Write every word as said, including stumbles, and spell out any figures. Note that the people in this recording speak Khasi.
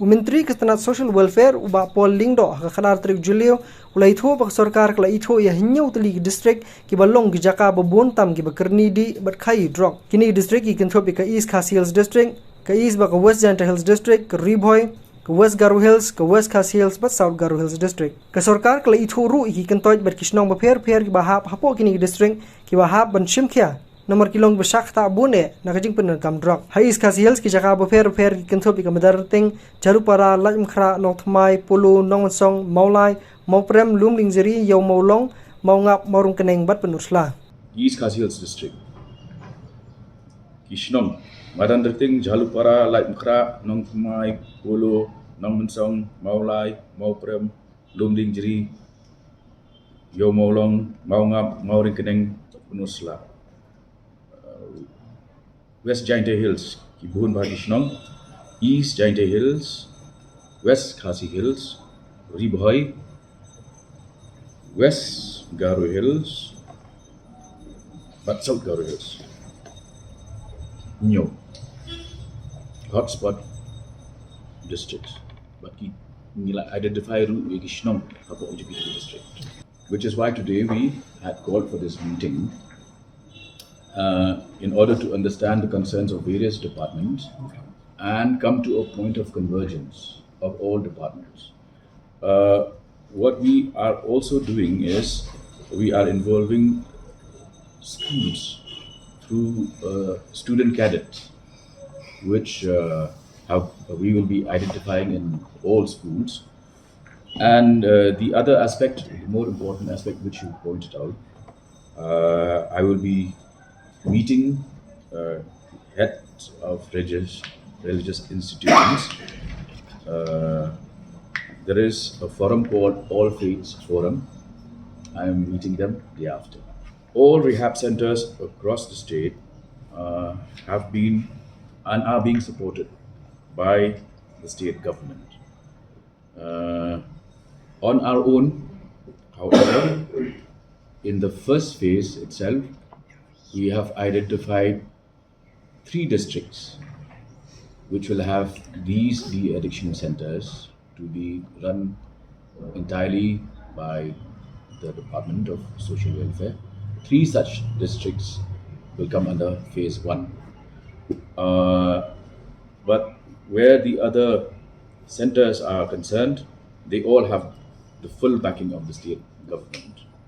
U Myntri ka tnat Social Welfare, u Bah Paul Lyngdoh, ha ka khatar tarik Jylliew, u la ïathuh ba ka sorkar ka la ïathuh ïa hynñiew tylli ki district kiba long ki jaka ba bun tam kiba kyrni dih bad khaïi drok. Kine ki district ki kynthup ïa ka East Khasi Hills District, ka East bad ka West Jaintia Hills District, ka Ri Bhoi, ka West Garo Hills, ka West Khasi Hills bad South Garo Hills District. Ka sorkar ka la ïathuh ruh ïa ki kyntoit bad ki shnong bapher bapher kiba hap hapoh kine ki district kiba hap ban shim khia namar ki long ba shah ktah bun eh na ka jingpyndonkam drok. Ha East Khasi Hills ki jaka bapher bapher ki kynthup ïa ka Madanrting, Jhalupara, Laitumkhrah, Nongthymmai, Polo, Nongmynsong, Mawlai, Mawprem, Lumdiengjri, Ïew Mawlong, Mawngap, Mawryngkneng bad Pynursla. East Khasi Hills District. Ki shnong Madanrting, Jhalupara, Laitumkhrah, Nongthymmai, Polo, Nongmynsong, Mawlai, Mawprem, Lumdiengjri, Ïew Mawlong, Mawngap, Mawryngkneng, Pynursla. Uh, West Jaintia Hills, ki bun bha ki shnong. East Jaintia Hills, West Khasi Hills, Ri Bhoi, West Garo Hills, bad South Garo Hills. Hynñiew hotspot districts. Bad ki, ngi la identify ruh ïa ki shnong hapoh jong ki district. Which is why today we had called for this meeting, uh, in order to understand the concerns of various departments and come to a point of convergence of all departments. Uh, what we are also doing is we are involving schools through, uh, student cadets, which, uh, have, we will be identifying in all schools. And, uh, the other aspect, the more important aspect which you pointed out, uh, I will be meeting, uh, heads of religious, religious institutions. Uh, there is a forum called All Faiths Forum. I am meeting them day after. All rehab centers across the state, uh, have been and are being supported by the state government. Uh, on our own, however, in the first phase itself, we have identified three districts which will have these de-addiction centers to be run entirely by the Department of Social Welfare. Three such districts will come under phase one. Uh, but where the other centers are concerned, they all have the full backing of the state government.